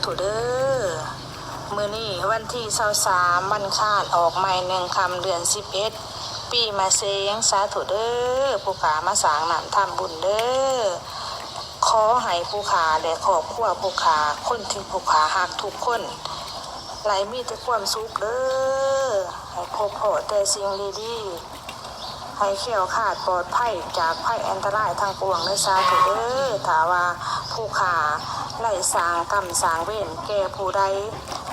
ທຸເດີ. ມື້ນີ້ວັນທີຊາວສາມ ວັນຄານ ອອກໃໝ່ໜຶ່ງຄ່ຳເດືອນສິບເອັດ ປີມະເສັງ. ສາທຸເດີ ຜູ້ຂ້າມາສ້າງນ້ຳທຳບຸນເດີ. ຂໍໃຫ້ຜູ້ຂ້າ ແລະ ຄອບຄົວຜູ້ຂ້າ ຄົນທີ່ຜູ້ຂ້າຮັກທຸກຄົນ ໃຫ້ມີແຕ່ຄວາມສຸກເດີ. ໃຫ້ພົບພໍ້ແຕ່ສິ່ງດີໆ ໃຫ້ແຄ້ວຄາດປອດໄພຈາກໄພອັນຕະລາຍທັງປວງເດີ ສາທຸເດີ. ຖ້າວ່າຜູ້ຂ້າໄດ້ສ້າງກຳສ້າງເວນແກ່ຜູ້ໃດ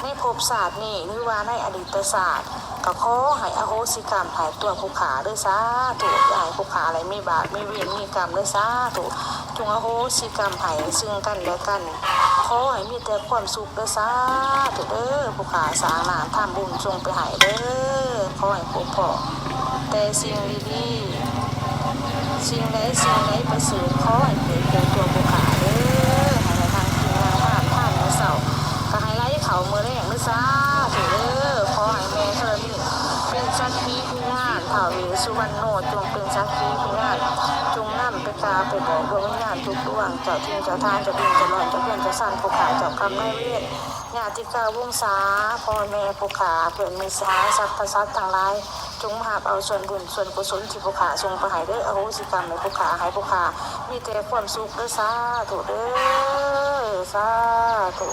ໃນພົບຊາດນີ້ ຫຼືວ່າໃນອະດີດຕະຊາດ ກໍຂໍໃຫ້ອະໂຫສິກຳໃຫ້ຕົວຜູ້ຂ້າເດີ ສາທຸ. ຢ່າໃຫ້ຜູ້ຂ້າໄດ້ມີບາບມີເວນມີກຳເດີ ສາທຸ. ຈົ່ງອະໂຫສິກຳໃຫ້ຊຶ່ງກັນແລະກັນ ຂໍໃຫ້ມີແຕ່ຄວາມສຸກເດີ ສາທຸເດີ. ຜູ້ຂ້າສ້າງນ້ຳທຳບຸນສົ່ງໄປໃຫ້ເດີ. ຂໍໃຫ້ພົບພໍ້ແຕ່ສິ່ງດີໆ ສິ່ງໃດສິ່ງໃດປະເສີດ ຂໍໃຫ້ເກີດແກ່ຕົວຜູ້ຂ້າເດີ. ໃຫ້ທາງທີມງານທານທານມື້ເຊົ້າ ກໍໃຫ້ໄຫຼເຂົ້າມື້ແລງເດີ ສາທຸເດີ. ຂໍໃຫ້ແມ່ທໍລະນີເປັນສັກຂີພິຍານ, ທ້າວເວດສຸວັນໂນຈົ່ງເປັນສັກຂີພິຍານ, ຈົ່ງນຳໄປກ່າວໄປບອກດວງວິນຍານທຸກດວງ, ເຈົ້າຖິ່ນເຈົ້າຖານ, ເຈົ້າດິນເຈົ້າດອນ, ເຈົ້າເຮືອນເຈົ້າຊານ, ຜູ້ຂ້າເຈົ້າກຳນາຍເວນ, ຍາຕິກາວົງສາ, ພໍ່ແມ່ຜູ້ຂ້າ, ເພື່ອນມິດສະຫາຍ, ສັບພະສັດທັງຫຼາຍ, ຈົ່ງມາຮັບເອົາສ່ວນບຸນສ່ວນກຸສົນທີ່ຜູ້ຂ້າສົ່ງໄປໃຫ້ເດີ. ອະໂຫສິກຳໃຫ້ຜູ້ຂ້າ, ໃຫ້ຜູ້ຂ້າມີແຕ່ຄວາມສຸກເດີ. ສາທຸເດີ. ສາທຸ.